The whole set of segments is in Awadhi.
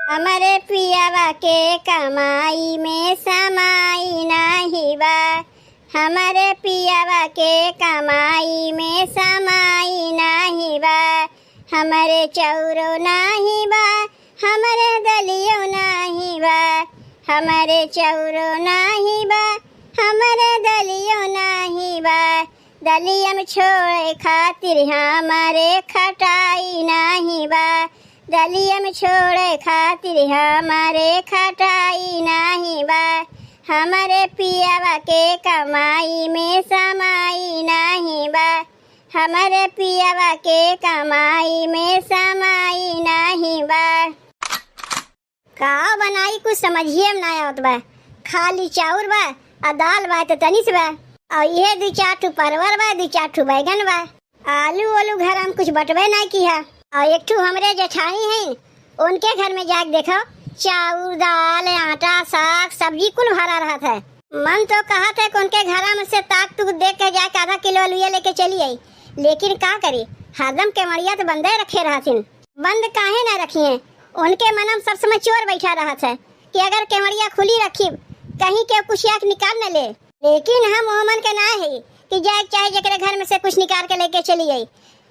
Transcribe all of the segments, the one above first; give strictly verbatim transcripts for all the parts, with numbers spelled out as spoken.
हमरे पियवा के कमाई में समाई नाही बा, हमरे पियवा के कमाई में समाई नाही बा, हमरे चौरो नाही बा, हमरे दलियो नाही बा, हमरे चौरो नाही बा, हमरे दलियो नाही बा, दलियम छोड़े खातिर हमरे खटाई नाही बा, दलियम छोड़े खातिर हमरे खटाई नाही बा, हमरे पियवा के कमाई में समाई नाही बा, हमरे पियवा के कमाई में समाई नाही बा। का बनाई, कुछ समझिए में ना आवत बा। खाली चाउर बा, आ दाल बा त तनिस बा, और इहे दू चार ठो परवर बा, दू चार ठो बैगन बा। आलू ओलू घर हम कुछ बटबे ना किहा। और एक ठो हमरे जेठानी हैं, उनके घर में जाके देखो, चाउर, दाल, आटा, साग, सब्जी कुल भरा रहत है। मन तो कहत है कि उनके घरा में से ताक तुक देख के जाके आधा किलो अलुइया लेके चली आई, लेकिन का करी, हरदम केवड़िया तो बंदे रखे रहथिन। बंद काहे ना रखिए? उनके मनम सब समय चोर बैठा रहत है कि अगर केवड़िया खुली रखी, कहीं के कुछ आके निकाल न ले। लेकिन हम ओमन के ना है कि जाए चाहे जेकरे घर में से कुछ निकाल के लेके चली आई।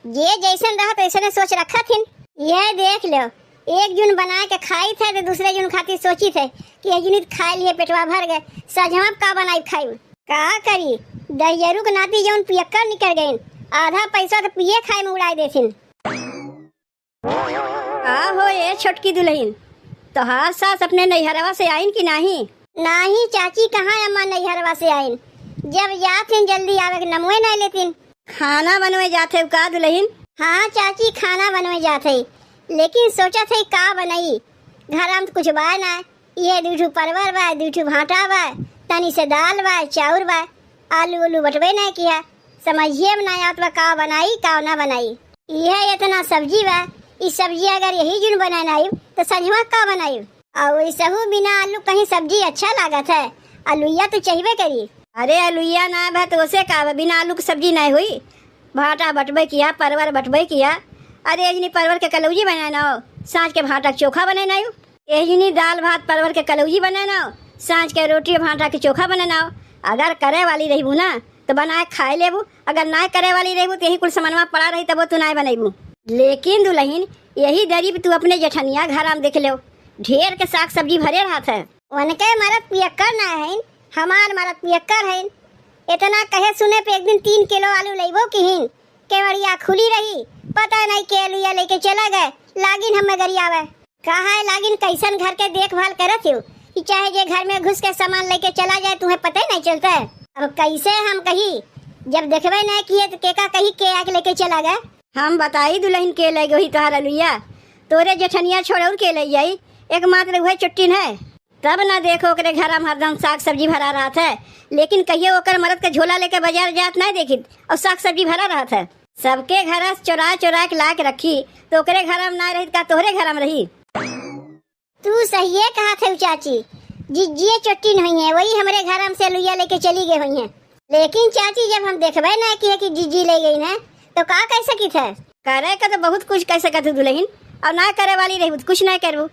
जे जैसन रहत वैसने सोच रखत हिन। यह देख लो, एक जुन बना के खाई थे तो दूसरे जुन खातिर सोची थे कि यह जुनित खाए लिए पेटवा भर गए, सझवा का बनाई खाई। का करी, दहियरू के नाती जौन पियक्कर निकल गइन, आधा पैसा तो पिए खाए में उड़ाए देथिन। का हो ए छोटकी दुलहिन, तोहार सास अपने नैहरवा से आइन कि नाही? नाही चाची, कहाँ अम्मा नैहरवा से आइन। जब जात हिन जल्दी आवे के नमवे नाय लेतिन। खाना बनवे जात है का दुलहिन? हाँ चाची, खाना बनवे जात है, लेकिन सोचत है का बनई। घरा में तो कुछ बाय ना, इहे दू ठो परवर बा, दू ठो भांटा बा, तनी से दाल बा, चाउर बा, आलू उलू बटबे ना किहा। समझिए में ना आवत बा का बनाई का ना बनाई। इहे इतना सब्जी बा, ई सब्जी अगर यही जुन बनाए ना आइब तो संझवा का बनाई? और वैसहू बिना आलू कहीं सब्जी अच्छा लागत है, अलुइया तो चाहिए करी। अरे अलुइया ना बा तो ओसे का बा, बिना आलू के सब्जी ना हुई। भांटा बटबे किहा, परवर बटबे किहा। अरे एजनी परवर के कलौजी बनाए ना हो, सांझ के भांटा के चोखा बनाए ना हो। एजनी दाल भात परवर के कलौजी बनाए ना हो, सांझ के रोटी भांटा के चोखा बनाए ना हो। अगर करे वाली रहबू ना तो बनाए खाए लेबू, अगर ना करे वाली रहबू तो यही कुल समनवा पड़ा रही तबो तू ना बनैबू। लेकिन दुलहिन, यही दरीब तू अपने जेठनिया घरा में देख लेव, ढेर के साग सब्जी भरे रहत है। उनके मरद पियक्कर ना हइन, हमार मरद पियक्कर हइन। इतना कहे सुने पे एक दिन तीन किलो आलू लइबो किहिन, केवड़िया खुली रही, पता नहीं के अलुइया लेके चला गए, लागिन हमें गरियावे। कहा है लागिन कैसन घर के देखभाल करत हो कि चाहे जे घर में घुस के सामान लेके चला जाए तुम्हें पता ही नहीं चलता है। अब कैसे हम कही, जब देखबे नहीं किए तो केका कही के आके लेके चला गए। हम बताई दुलहिन के ले गई तोहार अलुइया, तोरे जेठनिया छोड़ और के ले जाई, एकमात्र उहे चुट्टिन है। तब ना देखो ओकरे घरा में हरदम साग सब्जी भरा रहत है, लेकिन कहियो ओकर मरद के झोला लेके बाजार जात ना देखित और साग सब्जी भरा रहत है। सबके घरा से चोरा चोरा के ला के रखी, तो ओकरे घरा में ना रही, का तोहरे घरा में रही? तू सहिए कहत है चाची, जिज्जिए चोट्टिन हुई है, वही हमरे घरा में से अलुइया लेके चली गई हुई है। लेकिन चाची, जब हम देखबे ना किए कि जिज्जी ले गई ना, तो का कह सकित है? करे का तो बहुत कुछ कह सकत है दुलहिन, और ना करे वाली रही तो कुछ ना करबू।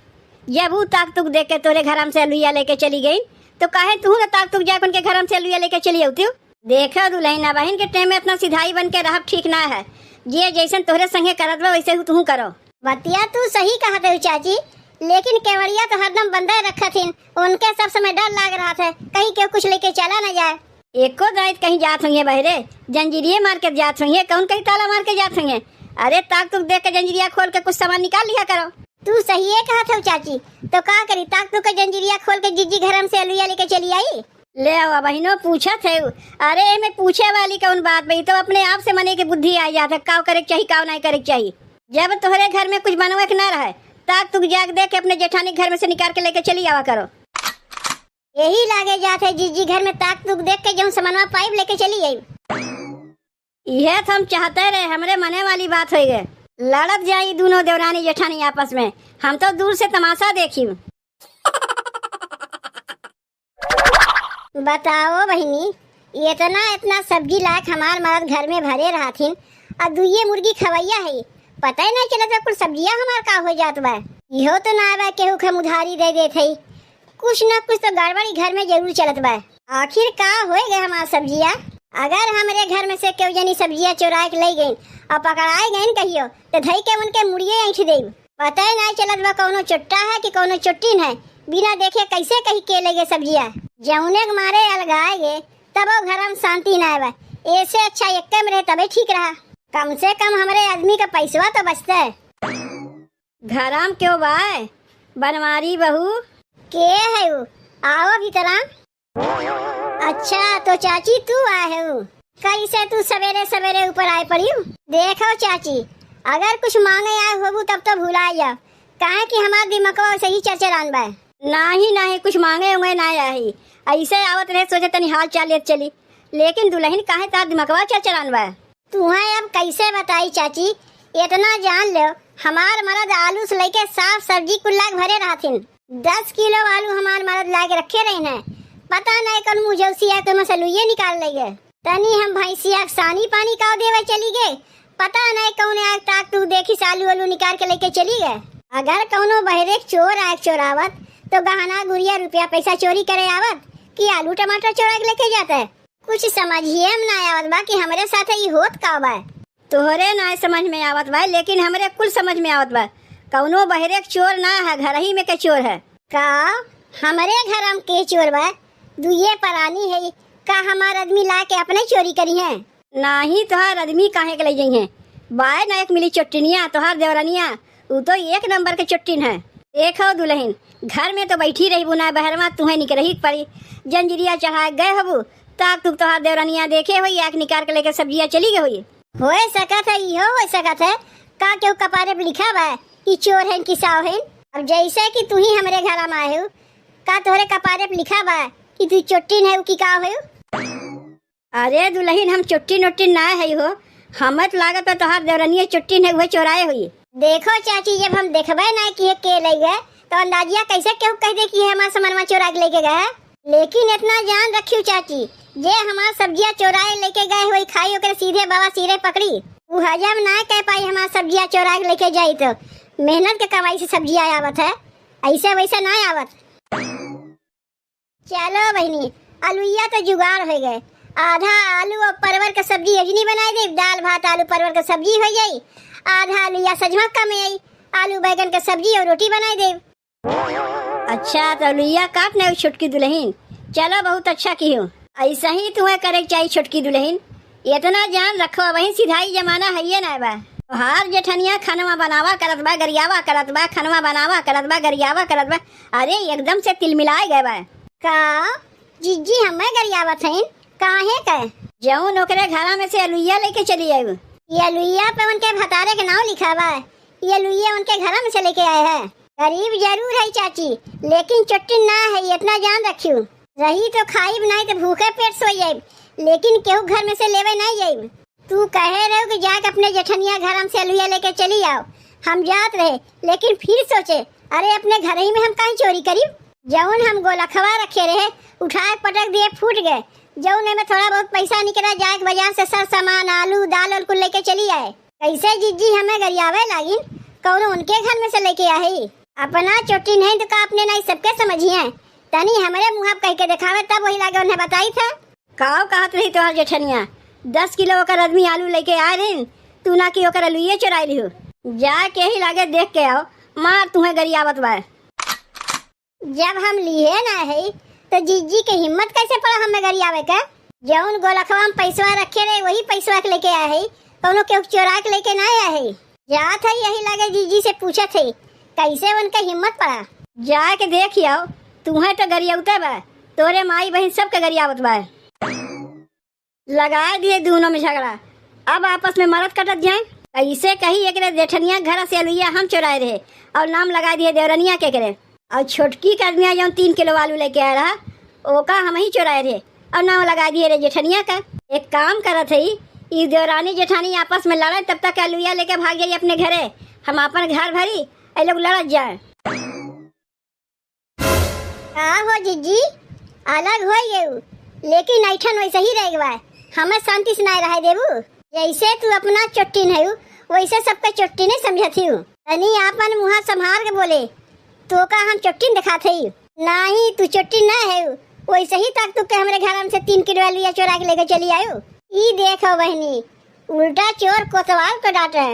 जब ऊ ताक तुक देख के तोरे घरम से अलुइया लेके चली गई, तो काहे तू ना ताक तुक जाके उनके घरम से अलुइया लेके चली अउतिउ? देखो दुलहिन, अबहिन के टाइम में इतना सिधाई बन के रहब ठीक ना है। जे जैसन तोहरे संगे करत बा, वैसे हु तुहू करो। बतिया तू सही कहत है चाची, लेकिन केवड़िया तो हरदम बंदे रखत हिन, उनके सब समय डर लाग रहत है, कहीं केहू कुछ लेके चला न जाए। एको दाई त कहीं जात होइहे बहरे, जंजीरिये मार के जात होइहे, कौन कहीं ताला मार के जात होइहे? अरे ताक तुक देख के जंजीरिया खोल के कुछ सामान निकाल लिया करो। तू सहिए कहत हउ चाची, तो का करी, ताक तुक के जंजीरिया खोल के जिज्जी घरम से अलुइया लेके चली आई। ले आवा बहिनो, पूछत है। अरे एमे पूछे वाली कौन बात बा, ई तो अपने आप से मने के बुद्धि आ जात है, काव करे के चाही, काव नहीं करे के चाही। जब तोहरे घर में कुछ बनवे के ना रहे, ताक तुक जाग देख के अपने जेठानी के घर में से निकाल के लेके चली आवा करो। यही लागे जात है जिज्जी घर में ताक तुक देख के जौन सामानवा पाइब लेके चली आई। इहे तो हम चाहते रहे, हमरे मने वाली बात होइ गए। लड़त जाई दोनों देवरानी जेठानी आपस में, हम तो दूर से तमाशा देखी। बताओ बहिनी, इतना इतना सब्जी लायक हमार मरद घर में भरे रहथिन, और दुइये मुर्गी खवैया है, पता ही नहीं चलत बा कुल सब्जिया हमार का हो जात बा। इहो तो ना बा केहू के हम उधारी दे देत हई। कुछ ना कुछ तो गड़बड़ी घर में जरूर चलत बा। आखिर का होए गए हमार सब्जिया? अगर हमरे घर में से केहू जनी सब्जिया चोराए के ले गइन और पकड़ाए गइन कहियो, तो धई के उनके मुड़िए ऐंठ देब। पता ही नहीं चलत बा कौनो चोट्टा है कि कौनो चोट्टिन है। बिना देखे कैसे कही के ले गए सब्जिया? जौने के मारे अलगाए गए, तबो घर में शांति ना बा। ऐसे अच्छा एक में रहे तबे ठीक रहा। कम से कम हमरे आदमी का पैसवा तो बचते। घराम केहू बाय? बनवारी बहू? के है उ? आओ भीतरा। अच्छा, तो चाची तू आए है उ? कैसे तू सवेरे सवेरे ऊपर आए पड़ी? देखो चाची, अगर कुछ मांगे आए होबू तब तो भुला जाओ, काहे कि हमार दिमकवा सही चरचरान बा। नाही, नाही, कुछ मांगे उंगे ना आही। ऐसे आवत रहे, सोचे तनी हाल चाल लेत चली, लेकिन दुलहिन काहे तार दिमकवा चरचरान बा? तुहें अब कैसे बताई चाची, इतना जान लो, हमार मरद आलू से लेके साग सब्जी कुल्ला के भरे रहथिन। दस किलो आलू हमार मरद लाके रखे रहिन है। पता नहीं कौन मुझौसी आके मसलुइये निकाल ले गए। तनी हम भैंसिया के सानी पानी का देवे चली गए, पता नहीं कौन आग ताक तू देखी से आलू आलू निकाल के लेके चली गए। अगर कौनो बहरे के चोर आए चोरावत तो गहना गुरिया रुपया पैसा चोरी करे आवत कि आलू टमाटर चोरा के लेके जाते? कुछ समझिए में ना आवत बा कि हमरे साथ ई होत का बा। तोहरे ना समझ में आवत बा, लेकिन हमरे कुल समझ में आवत बा। कौनो बहरे के चोर ना है, घर ही में के चोर है। का हमरे घर में के चोर बा? दुइये परानी है, का हमार आदमी ला के अपने चोरी करी है? नाही, तोहार आदमी काहे के ले जइहें? बाय ना एक मिली चोट्टिनिया, तोहार देवरनिया, उ तो एक नंबर के चोट्टिन है। देखो दुलहिन, घर में तो बैठी रहिबू ना, बहरवा तुहें निकरही के पड़ी। जंजीरिया चढ़ाए गए होबू, ताक तुक तोहार देवरनिया देखे होई, आँख निकार के लेके सब्जिया चली गई होई। होए सकत है, इहो होए सकत है। का केहू कपारे पे लिखा बा कि चोर हैं कि साव हैं? अब जैसे कि तू ही हमरे घर में आए हो, का तोहरे कपारे पे लिखा बा कि तू चोट्टिन है कि का हो? अरे दुलहिन, हम चोट्टिन ओट्टिन ना है हो, हमें तो लागत बा तोहार देवरनिया चोट्टिन है, उहे चोराए होई। देखो चाची, जब हम देखबे ना कि ये के ले गए, तो अंदाजिया कैसे केहू कह दे कि ये हमार समनवा चोरा के लेके गए है? लेकिन इतना जान रखियो चाची, जे हमार सब्जिया चोराए लेके गए होई खाई, ओकरे सीधे बाबा सिरे पकड़ी। उ हजम ना कह पाई हमार सब्जिया चोरा के लेके जाई, तो मेहनत के कमाई से सब्जिया आवत है, ऐसे वैसे ना आवत। चलो बहिनी, अलुइया तो जुगाड़ हो गए। आधा आलू और परवर के सब्जी अजनी बनाई देब, दाल भात आलू परवर के सब्जी हो जाई। आधा अलुइया सजमा कम आई, आलू बैगन के सब्जी और रोटी बनाई देब। अच्छा, तो अलुइया काट ना छोटकी दुलहिन। चलो, बहुत अच्छा किहो। ऐसा ही तुम्हें करे के चाहिए छोटकी दुलहिन। इतना जान रखो, वही सिधाई जमाना है ये ना बा। तोहार जेठनिया खनवा बनावा करत बा, गरियावा करत बा, खनवा बनावा करत बा, गरियावा करत बा। अरे एकदम से तिलमिलाए गए बा। का जिज्जी हमें गरियावत हईन? काहे के? जौन ओकरे घरा में से अलुइया लेके चली आयु। ये अलुइया पे उनके भतारे के नाव लिखा बा। ये अलुइया उनके घरा में से लेके आए है। गरीब जरूर है चाची, लेकिन चोट्टिन ना है, इतना जान रखियो। रही तो खाइब, नहीं तो भूखे पेट सोई जाइब, लेकिन केहू घर में से लेवे नहीं जाइब। तू कहे रहो कि जाके अपने जेठनिया घर में से अलुइया लेके चली आओ। हम जात रहे, लेकिन फिर सोचे, अरे अपने घर ही में हम काहे चोरी करी? जौन हम गोलखवा रखे रहे, उठा के पटक दिए, फूट गए। जौन एमे थोड़ा बहुत पैसा निकला, जाके बाजार से सर सामान, आलू, दाल, उल कुल लेके चली आए। कैसे जिज्जी हमें गरियावे लागिन, कौनो उनके घर में से लेके आए? अपना चोट्टिन है तो का अपने नाई सबके समझिए? तनी हमरे मुँह आप कह के देखावे, तब वही लागे उन्हें बताई था। काव कहत रही तोहर जेठनिया, दस किलो ओकर आदमी आलू लेके आए रहिन, तू ना कि ओकर अलुइये चुराई लिहू। जा के ही लागे देख के आओ, मार तुहें गरियावत बा। जब हम लिहे ना है, तो जिज्जी के हिम्मत कैसे पड़ा हमें गरियावे के? जौन गोलखवा में पैसवा रखे रहे, वही पैसवा के लेके आए है, कौनो केहू चोरा के लेके ना आए है। जात है यही लगे जिज्जी से पूछत है, कैसे उनके हिम्मत पड़ा। जाके देख आओ, तुहें तो गरियौते बा, तोरे माई बहिन सबके गरियावत बा। लगाए दिए दोनों में झगड़ा, अब आपस में मरत कटत जाए। कैसे कही एकरे जेठनिया घर से अलुइया हम चुराए रहे और नाम लगा दिए देवरनिया के करे। और छोटकी के आदमिया जौन तीन किलो आलू लेके आए रहा, ओका हम ही चुराए रहे और नाम लगा दिए रे जेठनिया का। एक काम करत है, ई देवरानी जेठानी आपस में लड़े, तब तक अलुइया लेके भाग जाई अपने घरे, हम अपन घर भरी, ए लोग लड़त जाए। का हो जिज्जी, अलग हो गयू, लेकिन ऐठन वैसे ही रह गवा। हमें शांति से नाय रहे देबू। जैसे तू अपना चोट्टिन है, वैसे सबके चोट्टिने समझत हूँ। तनी आपन मुँह संभार के बोले, तोका हम चोट्टिन देखात हई। नाही, तू चोट्टिन ना है, वैसे ही ताक तुक के हमरे घर में से तीन किलो अलुइया चोरा के लेके चली आयो। ई देखो बहिनी, उल्टा चोर कोतवाल को डांटे।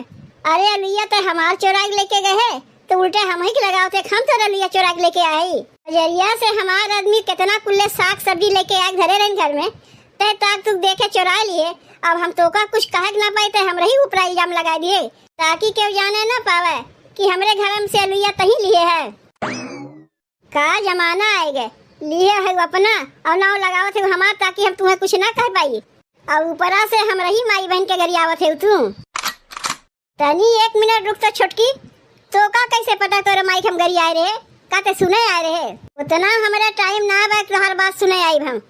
अरे अलुइया तो हमार चोरा के लेके गए है, तो उल्टे हम ही के लगावत है, हम तो अलुइया चोरा के लेके आए। बजरिया से हमार आदमी कितना कुल्ले साग सब्जी लेके आए धरे रहन घर में, तय ताक तुक देखे चोरा लिए। अब हम तोका कुछ कहे के ना पाई, तय हमरा ही ऊपर इल्जाम लगा दिए, ताकि केहू जाने ना पावे कि हमरे घर में से अलुइया तही लिए है। का जमाना आए गए, लिए है अपना और नाव लगावत है हमार, ताकि हम तुम्हें कुछ ना कह पाई। और ऊपरा से हमरा ही माई बहन के गरियावत है तू। तनी एक मिनट रुक तो छोटकी, तोका कैसे पता तोरे माई के हम गरियाए रहे? का ते सुने आए रहे? उतना हमरे टाइम ना बा कि तोहार बात सुने आइब हम।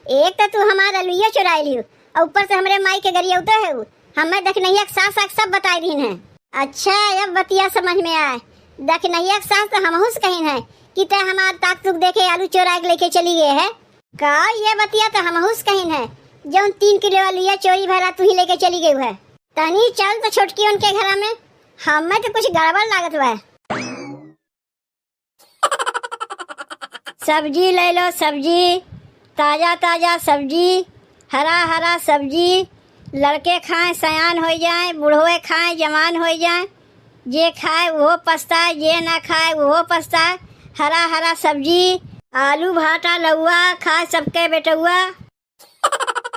एक तो तू हमार अलुइया चुराए लियो और ऊपर से हमरे माई के गरियावते है। हमें दखनैया के सास आग सब बताए दीन है। अच्छा, अब बतिया समझ में आए। दखनैया के सास तो हमहू से कहिन है कि ते हमार ताक तुक देखे आलू चोरा के लेके चली गए है। का ये बतिया तो हमहू से कहिन है, जौन तीन किलो अलुइया चोरी भरा तू ही लेके चली गई है। तनी चल तो छोटकी उनके घर में, हमें तो कुछ गड़बड़ लागत बा। सब्जी ले लो, सब्जी, ताजा ताजा सब्जी, हरा हरा सब्जी, लड़के खाएं सयान होइ जाएं, बुढ़वे खाएं जवान होइ जाएं, जे खाए उहो पछताए, जे ना खाए उहो पछताए। हरा हरा सब्जी, आलू भाटा लउआ, खाए सबके बेटउआ।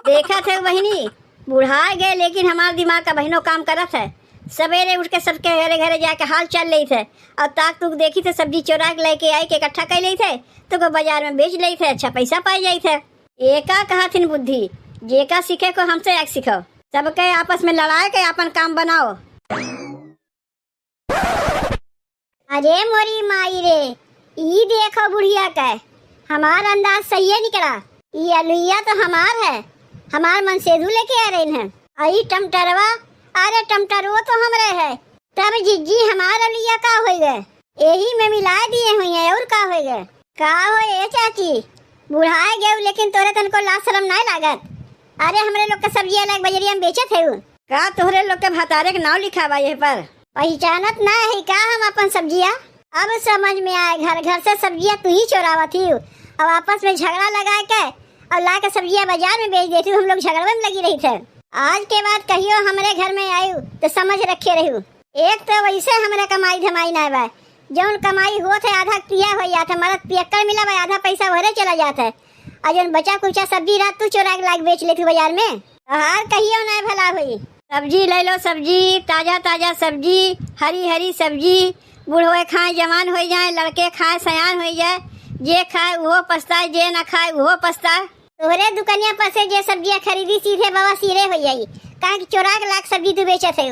देखत है बहिनी, बुढ़ाए गए लेकिन हमार दिमाग का बहिनो काम करत है। सवेरे उठ के सबके घरे घरे जाके हाल चाल लेत है और ताक तुक देखी थे, सब्जी चोरा के लेके आई के इकट्ठा कर लेत है, तो को बाजार में बेच लेत है, अच्छा पैसा पाई जाइत है। एका कहथिन बुद्धि, जेका सीखे को हमसे आके सीखो, सबके आपस में लड़ाए के आपन काम बनाओ। अरे मोरी माई रे, ई देखो बुढ़िया के, हमार अंदाज सहिए निकला। ई अलुइया तो हमार है, हमार मनसेधु लेके आ रहे हैं। अई टमटरवा, अरे टमटरवो तो हमरे है। तब जिज्जी हमार अलुइया का होई गए? एही में मिला दिए हुई है और का होई गए? का हो ए चाची, बुढ़ाए गए लेकिन तोरे तनको लाज शरम नाय लागत? अरे हमरे लोग के सब्जी अलग बजरिया में बेचत है। का तोहरे लोग के भतारे के नाव लिखा बा यह पर? पहचानत ना है का हम अपन सब्जिया? अब समझ में आए, घर घर से सब्जिया तू ही चोरावत ही। अब आपस में झगड़ा लगा के और ला के सब्जिया बाजार में बेच देती, हम लोग झगड़वे में लगी रही थे। आज के बाद कहियो हमरे घर में आयु तो समझ रखे रहू। एक तो वैसे हमरे कमाई धमाई ना बा, जौन कमाई होत है आधा पिया हो जात है, मरद पियक्कड़ मिला बा, आधा पैसा ओहरे चला जात है। आ जौन बचा कुचा सब्जी रहत तू चोरा के लाग बेच लेत बाजार में, तोहार कहियो ना भला होई। सब्जी ले लो सब्जी, ताजा ताजा सब्जी, हरी हरी सब्जी। बुढ़वे खाए जवान होइ जाए, लड़के खाए सयान होइ जाए, जे खाए उहो पछताए, जे ना खाए उहो पछताए। तोहरे दुकनिया पर से जे सब्जिया खरीदी सीधे बवासीरे होइ जाई, काहे कि चोरा के लाग सब्जी तू बेचत है।